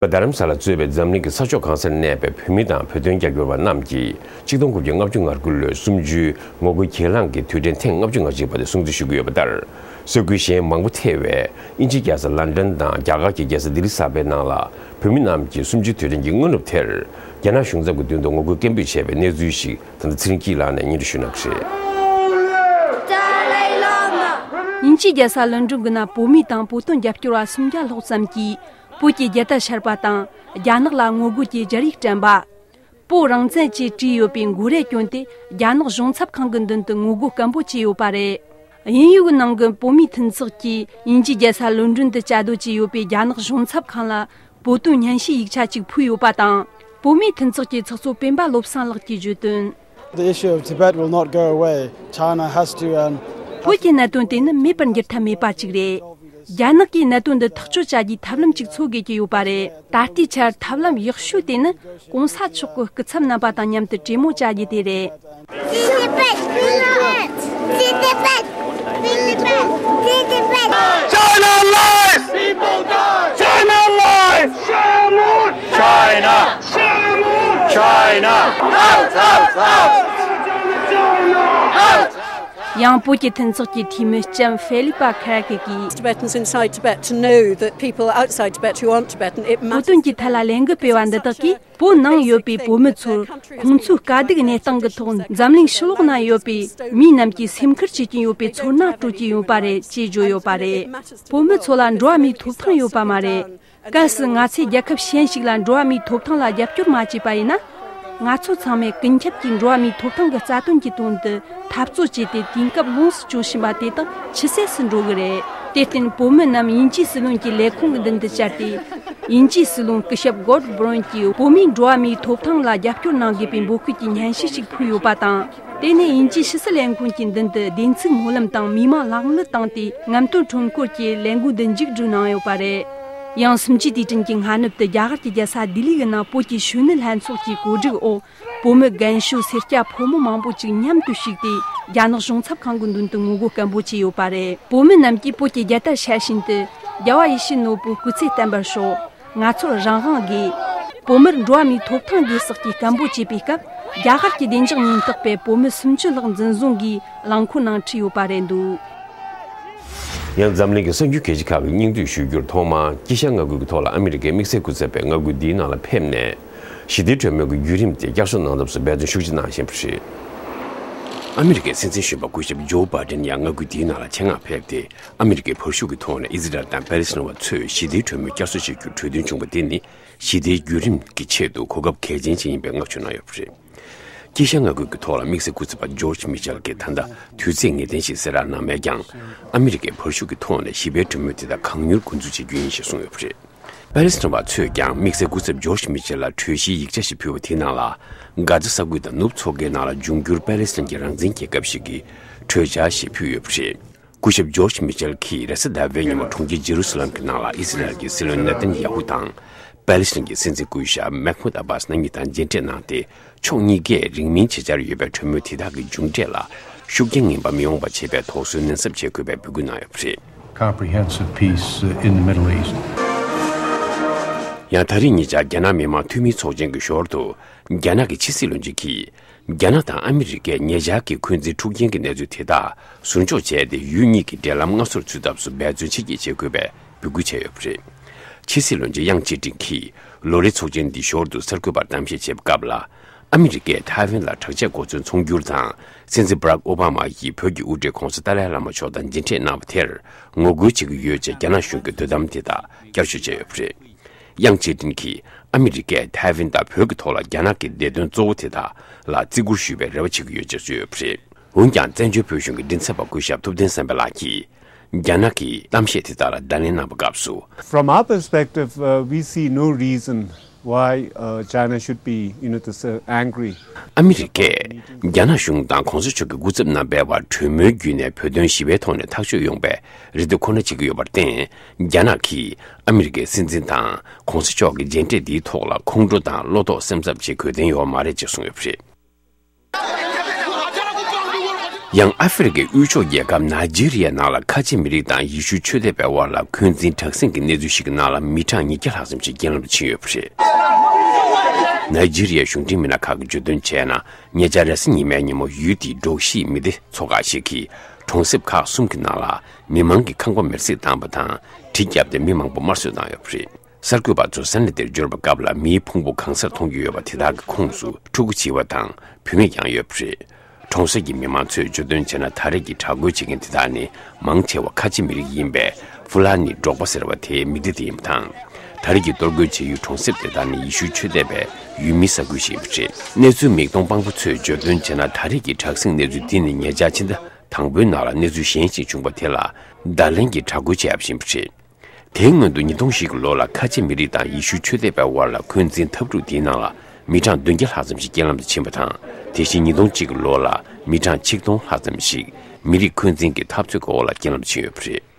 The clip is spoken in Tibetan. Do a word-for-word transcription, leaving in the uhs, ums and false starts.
རྡ་རམ་ས་ལ་གཙོས་པའི་འཛམ་གླིང་གི་ས་ཕྱོགས་གང་སར་གནས་པའི་བོད་མི་དང་བོད་དོན་རྒྱབ་སྐྱོར་བ་རྣམས་ཀྱིས་ཆིག་སྟོང་དགུ་བརྒྱ་ལྔ་བཅུ་ང་དགུ་ལོའི་གསུམ་བཅུའི་ངོ་རྒོལ་གྱེན་ལངས་ཀྱི་དུས་དྲན་ཐེངས་ལྔ་བཅུ་ང་གཅིག་པ་དེ་སྲུང་བརྩི་ཞུ་གི་ཡོད་པ་ལྟར། ས་ཁུལ་གཞན་མང་པོ་ཐེ་བའི་དབྱིན་ཇིའི་རྒྱལ་ས་ལན་ཀྲན་དང་རྒྱ་གར་གྱི་རྒྱལ་ས་ལྡི་ལི་གསར་པའི་ནང་ལ་བོད་མི་རྣམས་ཀྱིས་གསུམ་བཅུའི་དུས་དྲན་གྱི་སྔ་ནུབ་དེར་རྒྱ་ནག་གཞུང་ཚབ་ཀྱི་མདུན་དུ་ངོ་རྒོལ་སྐད་འབོད་བྱས་པའི་གནས་ཚུལ་ཞིག་ད་ལྟ་ཚེ་རིང་སྐྱིད་ལགས་ནས་སྙན་སྒྲོན་ཞུ་གནང་གི་རེད། དབྱིན་ཇིའི་རྒྱལ་ས་ལོན་ཀྲོན་གྱི་ནང་བོད་མི་དང་བོད་དོན་རྒྱབ་སྐྱོར་བ་སུམ་བརྒྱ་ལྷག་ཙམ་གྱིས་བོད་ཀྱི་རྒྱལ་དར་ཤར་བ་དང་རྒྱ་ནག་ལ་ངོ་རྒོལ་གྱི་རྒྱ་རིགས་དྲན་པ། བོད་རང་བཙན་ཅེས་བྲིས་ཡོད་པའི་མགོ་རས་གྱོན་ཏེ་རྒྱ་ནག་གཞུང་ཚབ་ཁང་གི་མདུན་དུ་ངོ་རྒོལ་སྐད་འབོད་བྱས་ཡོད་པ་རེད། དབྱིན་ཡུལ་གྱི་ནང་གི་བོད་མིའི་མཐུན་ཚོགས་ཀྱིས་དབྱིན་ཇིའི་རྒྱལ་ས་ལོན་ཀྲོན་དུ་བཅའ་སྡོད་བྱས་ཡོད་པའི་རྒྱ་ནག་གཞུང་ཚབ་ཁང་ལ་བོད་དོན་སྙན་ཞུའི་ཡིག་ཆ་གཅིག་ཕུལ་ཡོད་པ་དང་། བོད་མིའི་མཐུན་ཚོགས་ཀྱི་ཚོགས་གཙོ་སྤེན་པ་བློ་བཟང་ལགས་ཀྱིས་བརྗོད་དོན། The issue of Tibet will not go away. China has to, um, བོད་ཀྱི་གནད་དོན་དེ་ནི་མེད་པར་འགྱུར་ཐབས་མེད་པ་ཅིག་རེད། རྒྱ་ནག་གིས་གནད་དོན་འདི་ཐག་གཅོད་བྱ་རྒྱུའི་ཐབས་ལམ་ཅིག་འཚོལ་དགོས་ཀྱི་ཡོད་པ་རེད། ད་ལྟའི་ཆར་ཐབས་ལམ་ཡག་ཤོས་དེ་ནི་གོང་ས་མཆོག་གི་སྐུ་ཚབ་རྣམ་པ་དང་མཉམ་དུ་གྲོས་མོལ་བྱ་རྒྱུ་དེ་རེད། Tibet, free Tibet, free Tibet, free Tibet. China lies! People die! China lies! Shamrock! China! Shamrock! China! Out, out, out! Out! ཡང་བོད་ཀྱི་མཐུན་ཚོགས་ཀྱི་འཐུས་མི་ལྕམ་ཧྥེ་ལི་པ་ཁ་ར་ཀེ་གིས། Tibetans inside Tibet to know that people outside Tibet who aren't Tibetan, it matters. བོད་དོན་གྱི་ཐད་ལ་ལས་འགུལ་སྤེལ་བ་འདི་དག་གིས་བོད་ནང་ཡོད་པའི་བོད་མི་ཚོར་ཁོང་ཚོའི་དཀའ་སྡུག་གནས་སྟངས་ཀྱི་ཐོག་འཛམ་གླིང་ཕྱི་ལོགས་ན་ཡོད་པའི་མི་རྣམས་ཀྱིས་སེམས་ཁུར་བྱེད་ཀྱིན་ཡོད་པའི་ཚོར་སྣང་སྤྲོད་ཀྱི་ཡོད་པ་རེད་ཅེས་བརྗོད་ཡོད་པ་རེད། བོད་མི་ཚོ་ལ་འགྲོ་བ་མིའི་ཐོབ་ཐང་ཡོད་པ་མ་རེད། གལ་སྲིད་ང་ཚོས་རྒྱལ་ཁབ་གཞན་ཞིག་ལ་འགྲོ་བ་མིའི་ཐོབ་ཐང་ལ་རྒྱབ་སྐྱོར་མ་བྱས་པ་ཡིན་ན། ང་ཚོ་ཚང་མས་ཀུན་ཁྱབ་ཀྱིས་འགྲོ་བ་མིའི་ཐོབ་ཐང་གི་རྩ་དོན་གྱི་དོན་དུ་འཐབ་རྩོད་བྱས་ཏེ་དུས་སྐབས་ལོངས་སུ་སྤྱོད་བཞིན་པ་དེ་དག་ཆུད་ཟོས་སུ་འགྲོ་གི་རེད། དེར་བརྟེན་བོད་མི་རྣམས་དབྱིན་ཇིའི་སྲིད་བློན་གྱི་ལས་ཁུངས་ཀྱི་མདུན་དུ་བཅར་ཏེ། དབྱིན་ཇིའི་སྲིད་བློན་སྐུ་ཞབས་གོར་ཌོན་བྷོརོན་གྱིས་བོད་མིའི་འགྲོ་བ་མིའི་ཐོབ་ཐང་ལ་རྒྱབ་སྐྱོར་གནང་དགོས་པའི་འབོད་སྐུལ་གྱི་སྙན་ཞུ་ཞིག་ཕུལ་ཡོད་པ་དང་། དེ་ནས་དབྱིན་ཇིའི་ཕྱི་སྲིད་ལས་ཁུངས་ཀྱི་མདུན་དུ་བདེན་ཚིག་སྨོན་ལམ་དང་མི་མང་ལག་དངུལ་བཏང་སྟེ་རྔམ་སྟོན་ཁྲོམ་སྐོར་གྱི་ལས་འགུལ་འདི་མཇུག་བསྒྲིལ་གནང་ཡོད་པ་རེད། ཡང་གསུམ་བཅུའི་དུས་དྲན་གྱི་སྔ་ནུབ་ཏུ་རྒྱ་གར་གྱི་རྒྱལ་ས་ལྡི་ལི་ཡི་ནང་བོད་ཀྱི་གཞོན་ནུ་ལྷན་ཚོགས་ཀྱི་གོ་སྒྲིག་འོག་བོད་མི་རྒན་གཞོན་སེར་སྐྱ་ཕོ་མོ་མང་པོ་ཅིག་མཉམ་དུ་ཞུགས་ཏེ་རྒྱ་ནག་གཞུང་ཚབ་ཁང་གི་མདུན་དུ་ངོ་རྒོལ་སྐད་འབོད་བྱས་ཡོད་པ་རེད། བོད་མི་རྣམས་ཀྱིས་བོད་ཀྱི་རྒྱལ་དར་ཤར་བཞིན་དུ་རྒྱལ་བ་ཡིད་བཞིན་ནོར་བུའི་སྐུ་ཚེ་བརྟན་པར་ཤོག་ང་ཚོར་རང་དབང་དགོས། བོད་མིར་འགྲོ་བ་མིའི་ཐོབ་ཐང་དགོས་སོགས་ཀྱི་སྐད་འབོད་བྱས་པའི་སྐབས། རྒྱ་གར་གྱི་བདེ་འཇགས་ཉེན་རྟོག་པས་བོད་མི་སུམ་ཅུ་ལྷག་འཛིན་བཟུང་གིས་རླངས་འཁོར་ནང་ཁྲིད་ཡོད་པ་རེད་འདུག་ཡང་འཛམ་གླིང་གི་གསར་འགྱུར་གལ་ཆེ་ཁག་གི་སྙིང་བསྡུས་ཞུ་རྒྱུར། ཐོག་མར་དཀྱིལ་ཤར་མངའ་ཁུལ་གྱི་ཐོག་ལ་ཨ་མི་རི་ཀའི་དམིགས་བསལ་སྐུ་ཚབ་པས་མངའ་ཁུལ་འདིའི་ནང་ལ་ཕེབས་ནས། ཞི་བདེའི་གྲོས་མོལ་གྱི་བརྒྱུད་རིམ་དེ་བསྐྱར་གསོ་གནང་ཐབས་སུ་འབད་བརྩོན་ཤུགས་ཆེ་གནང་བཞིན་པ་རེད། ཨ་མི་རི་ཀའི་སྲིད་འཛིན་གཞོན་པ་སྐུ་ཞབས་ཇོ་བྷའི་ཌེན་ཡང་མངའ་ཁུལ་འདིའི་ནང་ལ་ཆེད་མངགས་ཕེབས་ཏེ། ཨ་མི་རི་ཀའི་བར་ཤུགས་ཀྱི་ཐོག་ནས་ཨི་ཛི་རལ་དང་པེ་ལི་སི་ཐན་བ་ཚོས་ཞི་བདེའི་གྲོས་མོལ་བསྐྱར་གསོ་བྱ་རྒྱུར་གྲོས་མཐུན་བྱུང་བ་དེ་ནི། ཞི་བདེའི་བརྒྱུད་རིམ་གྱི་ཆེད་དུ་གོ་སྐབས་གལ་ཆེན་ཞིག་ཡིན་པའི་བསྔགས་བརྗོད་གནང་ཡོད་པ་རེད། དཀྱིལ་ཤར་མངའ་ཁུལ་གྱི་ཐོག་ལ་དམིགས་བསལ་སྐུ་ཚབ་པ་ཇོརྗ་མི་ཆེལ་གྱིས་ད་ལྟ་དུས་ཚིགས་ངེས་གཏན་ཞིག་གསལ་བསྒྲགས་གནང་མེད་ཀྱང་། ཨ་མི་རི་ཀས་བར་ཤུགས་ཀྱི་ཐོག་ནས་ཞི་བའི་གྲོས་མོལ་དེ་དག་གང་མྱུར་འགོ་འཛུགས་བྱེད་རྒྱུ་ཡིན་ཞེས་གསུངས་ཡོད་པ་རེད། པེ་ལི་སི་ཐན་བ་ཚོས་ཀྱང་དམིགས་བསལ་སྐུ་ཚབ་ཇོརྗ་མི་ཆེལ་ལ་གྲོས་གཞིའི་ཡིག་ཆ་ཞིག་ཕུལ་བ་དེའི་ནང་ལ། གྷ་ཛ་ས་ཁུལ་དང་ནུབ་མཚོ་ཁའི་ནང་ལ་འབྱུང་འགྱུར་པེ་ལི་སི་ཐན་གྱི་རང་བཙན་རྒྱལ་ཁབ་ཞིག་གི་གྲོས་འཆར་ཞིག་ཕུལ་ཡོད་པ་རེད། སྐུ་ཞབས་ཇོརྗ་མི་ཆེལ་གྱིས་རེས་གཟའ་ཟླ་བའི་ཉིན་མོ་གྲོང་ཁྱེར་ཇེ་རུ་སཱ་ལམ་གྱི་ནང་ལ་ཨི་སི་རལ་གྱི་སྲིད་བློན་ནེ་ཐན་ཡ་ཧུ་དང་། པེ་ལི་སི་ཐན་གྱི་སྲིད་འཛིན་སྐུ་ཞབས་མེག་མུད་ཨ་བྷ་སི་རྣམ་གཉིས་དང་མཇལ་འཕྲད་གནང་སྟེ། ཕྱོགས་གཉིས་ཀས་རིང་མིན་བྱེད་འཆར་ཡོད་པའི་གྲོས་མོལ་དེ་དག་གི་མཇུག་འབྲས་ལ་ཤུགས་རྐྱེན་ངན་པ་མི་ཡོང་བ་བྱེད་པའི་དོགས་ཟོན་ནན་གསབ་བྱེད་དགོས་པའི་འབོད་སྐུལ་གནང་ཡོད་པ་རེད། Comprehensive peace, uh, in the Middle East. ཡང་ད་རེས་ཉེ་ཆར་རྒྱ་ནག་མི་དམངས་འཐུས་མིའི་ཚོགས་ཆེན་གྱི་ཞོར་དུ། རྒྱ་ནག་གི་ཕྱི་སྲིད་བློན་ཆེན་གྱིས། རྒྱ་ནག་དང་ཨ་མི་རི་ཀས་ཉེ་ཆར་གྱི་འཁོན་འཛིན་འཁྲུག་རྐྱེན་གྱི་གནས་ཚུལ་དེ་དག་ཟུར་འཇོག་བྱས་ཏེ། ཡུལ་གཉིས་ཀྱི་འབྲེལ་ལམ་སྔར་སྲོལ་ཚུད་ཐབས་སུ་འབད་བརྩོན་ཆེ་བསྐྱེད་བྱེད་དགོས་པའི་འབོད་སྐུལ་བྱས་ཡོད་པ་རེད། ཕྱི་སྲིད་བློན་ཆེན་ཡང་ཅེ་ཀྲིན་གྱིས་ལོ་རེའི་ཚོགས་ཆེན་འདིའི་ཞོར་དུ་གསར་འགོད་པར་གཏམ་བཤད་བྱེད་པའི་སྐབས་ལ། ཨ་མི་རི་ཀས་ཐའེ་ཝན་ལ་དྲག་ཆས་གོ་མཚོན་ཚོང་སྒྱུར་དང་། སྲིད་འཛིན་བྷ་རག་ཨོ་བྷ་མ་ཡིས་བོད་ཀྱི་དབུ་ཁྲིད་ྋགོང་ས་ཏཱ་ལའི་བླ་མ་མཆོག་དང་མཇལ་འཕྲད་གནང་བ་དེར་ངོ་རྒོལ་བྱེད་ཀྱི་ཡོད་ཅེས་རྒྱ་ནག་གཞུང་གི་འདོད་གཏམ་དེ་དག་བསྐྱར་ཞུ་བྱས་ཡོད་པ་རེད། ཡང་ཅེ་ཀྲིན་གྱིས་ཨ་མི་རི་ཀས་ཐའེ་ཝན་དང་བོད་ཀྱི་ཐོག་ལ་རྒྱ་ནག་གི་བདེ་དོན་གཙོ་བོ་དེ་དག་ལ་བརྩི་བཀུར་ཞུ་བའི་རེ་བ་བྱེད་ཀྱི་ཡོད་ཅེས་གསུངས་ཡོད་པ་རེད། འོན་ཀྱང་བཙན་བྱོལ་བོད་གཞུང་གི་མགྲིན་ཚབ་པ་སྐུ་ཞབས་ཐུབ་བསྟན་བསམ་འཕེལ་ལགས་ཀྱིས་རྒྱ་ནག་གི་གཏམ་བཤད་དེ་དག་ལ་བརྡ་ལན་གནང་བའི་སྐབས་སུ། From our perspective, uh, we see no reason why, uh, China should be, you know, this, uh, angry. ཨ་མི་རི་ཀས་རྒྱ་ནག་གཞུང་དང་གོང་ས་མཆོག་གི་སྐུ་ཚབ་རྣམ་པའི་བར་གྲོས་མོལ་བརྒྱུད་ནས་བོད་དོན་ཞི་བའི་ཐོག་ནས་ཐག་གཅོད་ཡོང་བའི་རེ་འདུན་ཁོ་ན་བྱེད་ཀྱི་ཡོད་པར་བརྟེན། རྒྱ་ནག་གིས་ཨ་མི་རི་ཀའི་སྲིད་འཛིན་དང་གོང་ས་མཆོག་གི་མཇལ་འཕྲད་འདིའི་ཐོག་ལ་ཁོང་ཁྲོ་དང་བློ་དོགས་སེམས་འཚབ་བྱེད་དགོས་དོན་ཡོད་མ་རེད་ཅེས་གསུངས་ཡོད་པ་རེད། ཡང་ཨ་ཧྥེ་རི་ཁའི་དབུས་ཕྱོགས་རྒྱལ་ཁབ་ནཱི་ཇི་རི་ཡ་ནང་ལ་ཁ་ཆེ་མི་རིགས་དང་ཡེ་ཤུའི་ཆོས་དད་པའི་དབར་ལ་འཁོན་འཛིན་དྲག་ཟིང་གི་གནས་ཚུལ་ཞིག་གི་ནང་ལ་མི་གྲངས་ཉིས་བརྒྱ་ལྷག་ཙམ་ཞིག་རྐྱེན་ལམ་དུ་ཕྱིན་ཡོད་པ་རེད། ནཱི་ཇི་རི་ཡའི་གཞུང་འབྲེལ་མི་སྣ་ཁག་གིས་བརྗོད་དོན་བྱས་ན། ཉེ་ཆར་རེས་གཟའ་ཉི་མའི་ཉིན་མོ་ཡུལ་དེའི་འབྲོག་གཞིས་མི་སྡེ་ཚོ་ཁག་ཞིག་གི་གྲོང་གསེབ་ཁག་གསུམ་གྱི་ནང་ལ་མི་མང་གི་ཁང་པ་མེར་སྲེག་བཏང་བ་དང་། གྲི་བརྒྱབ་སྟེ་མི་མང་པོ་དམར་གསོད་བཏང་ཡོད་པ་རེད། གསར་འགོད་པ་ཚོ་ས་གནས་དེར་འབྱོར་བའི་སྐབས་ལ་མིའི་ཕུང་པོ་གང་སར་མཐོང་རྒྱུ་ཡོད་པ་དེ་དག་གི་ཁོངས་སུ་ཕྲུ་གུ་བྱིས་པ་དང་བུད་མེད་ཀྱང་ཡོད་པ་རེད། གྲོང་གསེབ་ཀྱི་མི་མང་ཚོས་བརྗོད་དོན་བྱས་ན། ད་རེས་ཀྱི་དྲག་རྒོལ་བྱེད་མཁན་དེ་དག་ནི་མང་ཆེ་བ་ཁ་ཆེ་མི་རིགས་ཡིན་པའི་ཧྥུ་ལ་ནི་འབྲོག་པ་ཟེར་བ་དེའི་མི་སྡེ་དེ་ཡིན་པ་དང་། ད་རེས་ཀྱི་གཏོར་རྒོལ་བྱེད་ཡུལ་གྲོང་གསེབ་དེ་དག་ནི་ཡེ་ཤུའི་ཆོས་དད་པའི་ཡུལ་མིའི་ས་ཁུལ་ཞིག་ཡིན་པ་རེད། གནས་ཚུལ་མིག་མཐོང་དཔང་པོ་ཚོས་བརྗོད་དོན་བྱས་ན། ད་རེས་ཀྱི་དྲག་ཟིང་གནས་ཚུལ་འདི་ནི་ཉེ་ཆར་ཕྱི་ཟླ་དང་པོའི་ནང་ལ་གནས་ཚུལ་གཞན་ཞིག་བྱུང་བ་དེ་ལ་བརྡ་ལན་གྱི་དྲག་རྒོལ་བྱས་པ་ཞིག་ཡིན་པ་རེད། དེའི་སྔོན་དུ་ཉིས་སྟོང་བཞི་གི་ལོ་ལ་ཁ་ཆེ་མི་རིགས་དང་ཡེ་ཤུའི་ཆོས་དད་པའི་དབར་ལ་འཁོན་འཛིན་འཐབ་འཁྲུག་དེའི་ནང་ལ་མི་གྲངས་བདུན་བརྒྱ་ལྷག་ཙམ་ཞིག་རྐྱེན་ལམ་དུ་ཕྱིན་པ་དང་། དེ་བཞིན་ཉིས་སྟོང་གཅིག་གི་ལོ་ལ་མི་གྲངས་ཆིག་སྟོང་ལྷག་ཙམ་ཞིག་མི་རིགས་འཁོན་འཛིན་གྱི་འཐབ་རྩོད་ཀྱི་འོག་ལ་རྐྱེན་ལམ་དུ་ཕྱིན་ཡོད་པ་རེད།